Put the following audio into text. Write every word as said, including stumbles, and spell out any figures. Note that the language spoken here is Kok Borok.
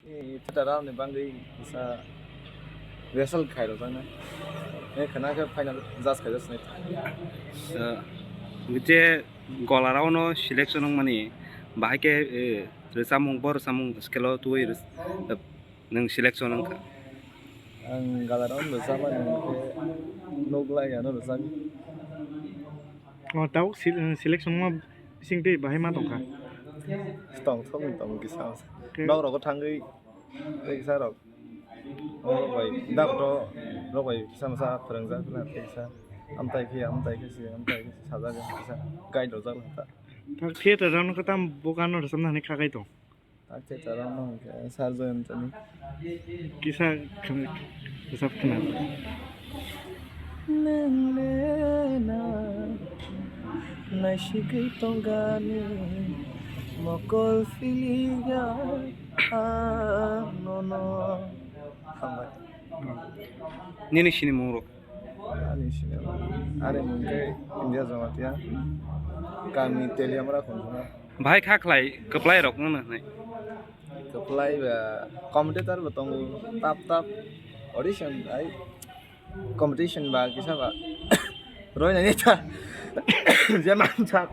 Ni theater ni bangwi kisa rehearsal khairok jakna. Ni khana khe final judge khaijak sinai. So, je golarao no selection wngmani, bahai khe, eh, rwchapmung, bo rwchapmung scale o twiwi rwch-, eh, nwng selection wngkha? Ang golarao no rwchapmani hwnkhe Nuklai ano rwchapmani. Oh, tau si-, selection ma bising twi bahai ma tongkha? Tong thok ni tong kisa. Khe- Nok rogo thangwi tei kisa rok. Rok bai doctor rok bai kisa masa phwrwngjak na tei kisa amtai khe amtai khe si amtai khe si sajak kisa guide rojak na ta. Thak theater rok no khe tam bo gano rwchapna hinwi kha kai tong. Thak theater rok no hwnkhe sir Joyantani. Kisa khwna-, kisa khwna. Nwng le na naisigwi tongani mokol philiya ang nono. Hambai. Nini sini mung rok? Ani sini mung. Ani mung khe India Jamatia. Kami Teliamura Khunjuna. Bahai kha khlai kwplai rok wngna hwnwi. Kwplai ba commentator bo tongo, tap tap audition ai competition ba kisa ba roinani ta je mansak